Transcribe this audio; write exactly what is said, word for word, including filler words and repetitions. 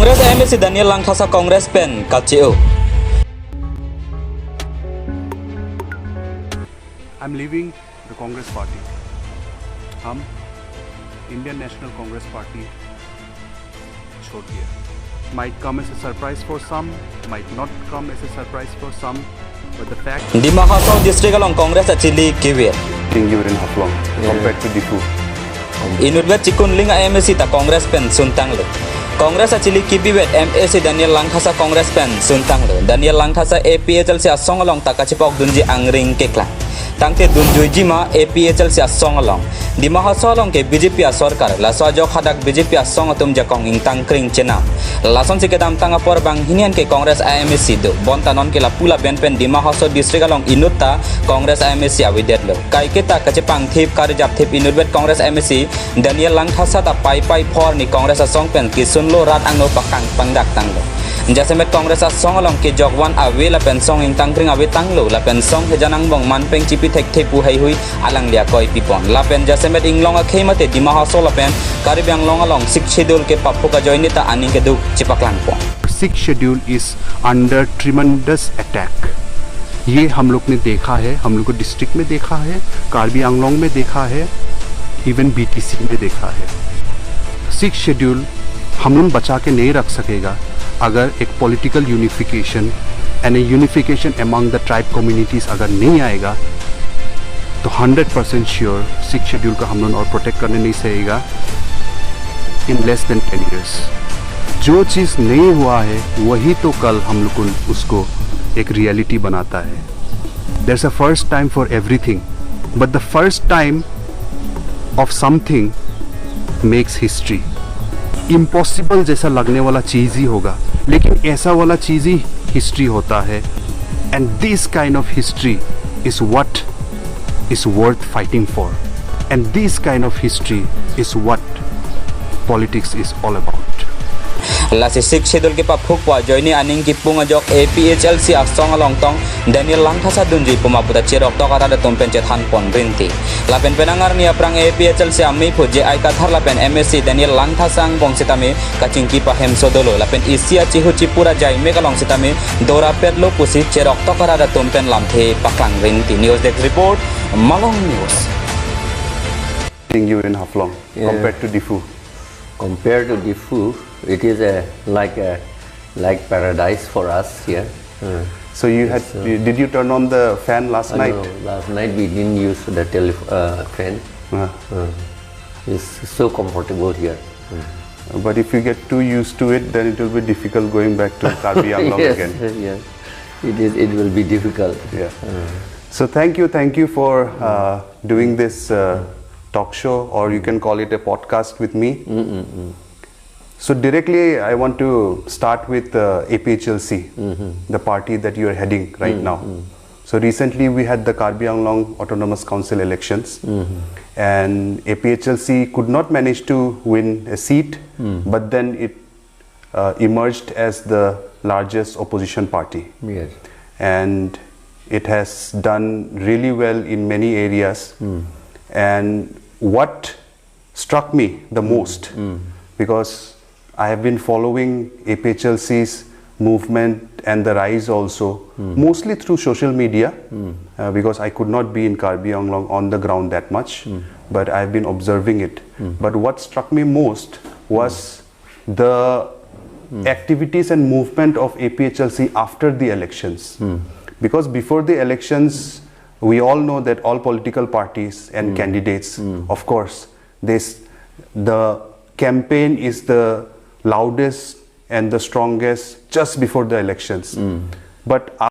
Congress MAC Daniel Langthasa Congress pen kache-o. I'm leaving the Congress party. हम Indian national Congress पार्टी छोड़ दिया। Might come as a surprise for some, might not come as a surprise for some, but the fact Dima Hasao district along Congress achili kivir. Tinggi urin Haflong compared to Diphu. Inutvet chikunling a MAC ta Congress pen suntanglo. Congress achili kibivet MAC Daniel Langthasa Congress pen suntanglo. Daniel Langthasa APHLC asong along ta kachepokdunji angring keklang. Tangte dunjuiji ma APHLC asong along. Dima Hasao along ke BJP asorkar, laso ajok hadak BJP asong atum jakong ingtangkring chenam. Lasonsi kedamtang apor banghini an ke Congress a MAC do. Bonta non ke lapu laben pen Dima Hasao district along inut ta Congress a MAC avedetlo. Kaiketa kachepangthip karjapthip inutvet Congress MAC Daniel Langthasa ta paipai phor ni Congress asong pen kisunlo rat angno pakang pangdak tanglo. Jasemet Congress asong along kejokvan ave lapen song ingtangkring ave tanglo lapen song hejan angbong manpeng chipi thekthe pu heihui alangli akoi pipon. Lapen jasemet inglong akhei mate Dima Hasao lapen Karbi Anglong along Sixth Schedule kepaphuk ajoine ta aning keduk chepaklangpon. Sixth Schedule is under tremendous attack. ये हम लोग ने देखा है, हम लोग को डिस्ट्रिक्ट में देखा है, कार्बी आंगलोंग में देखा है, इवन बीटीसी में देखा है। सिक्स शेड्यूल हम लोग बचा के नहीं रख सकेगा अगर एक political unification and unification among the tribe communities अगर नहीं आएगा तो hundred percent sure six schedule का हम लोग और प्रोटेक्ट करने नहीं सकेगा in less than ten years. जो चीज़ नहीं हुआ है वही तो कल हम लोग को उसको एक रियलिटी बनाता है। There's a first time for everything, but the first time of something makes history. Impossible जैसा लगने वाला चीज़ ही होगा, लेकिन ऐसा वाला चीज़ ही हिस्ट्री होता है। And this kind of history is what is worth fighting for. And this kind of history is what politics is all about. Lasi Sixth Schedule kepaphukpo ajoine aning kipung ajok APHLC asong along tong Daniel Langthasa dunji puma puta cheroktok arat atum pen chethanpon rinti. Lapen penang arni aphrang APHLC amei phu J I Kathar lapen MAC Daniel Langthasa angbong sitame kachingki pahemso dolo lapen isi achihu chipura jaimek along sitame dorapetlo pusi cheroktok arat atum pen lamthe paklang rinti. News Desk Report, Malong News. Tinggi urin Haflong Yeah. compared to Diphu. Compared to Diphu, it is a like a like paradise for us here. So you had Yes, sir. did you turn on the fan last Uh, night? No, last night we didn't use the tele uh, fan. Uh, Uh, it's so comfortable here. But if you get too used to it, then it will be difficult going back to Karbi Anglong yes, again. Yes, it is. It will be difficult. Yeah. So thank you, thank you for uh, doing this uh, talk show, or you can call it a podcast with me. Mm-mm-mm. So directly, I want to start with uh, APHLC, the party that you are heading right now. So recently, we had the Karbi Anglong Autonomous Council elections, and APHLC could not manage to win a seat, but then it uh, emerged as the largest opposition party. Yes. And it has done really well in many areas. And what struck me the most, because I have been following APHLC's movement and the rise also, mostly through social media, uh, because I could not be in Karbi Anglong on the ground that much, but I've been observing it. But what struck me most was the activities and movement of APHLC after the elections. Because before the elections, we all know that all political parties and candidates, of course, this the campaign is the loudest and the strongest just before the elections. But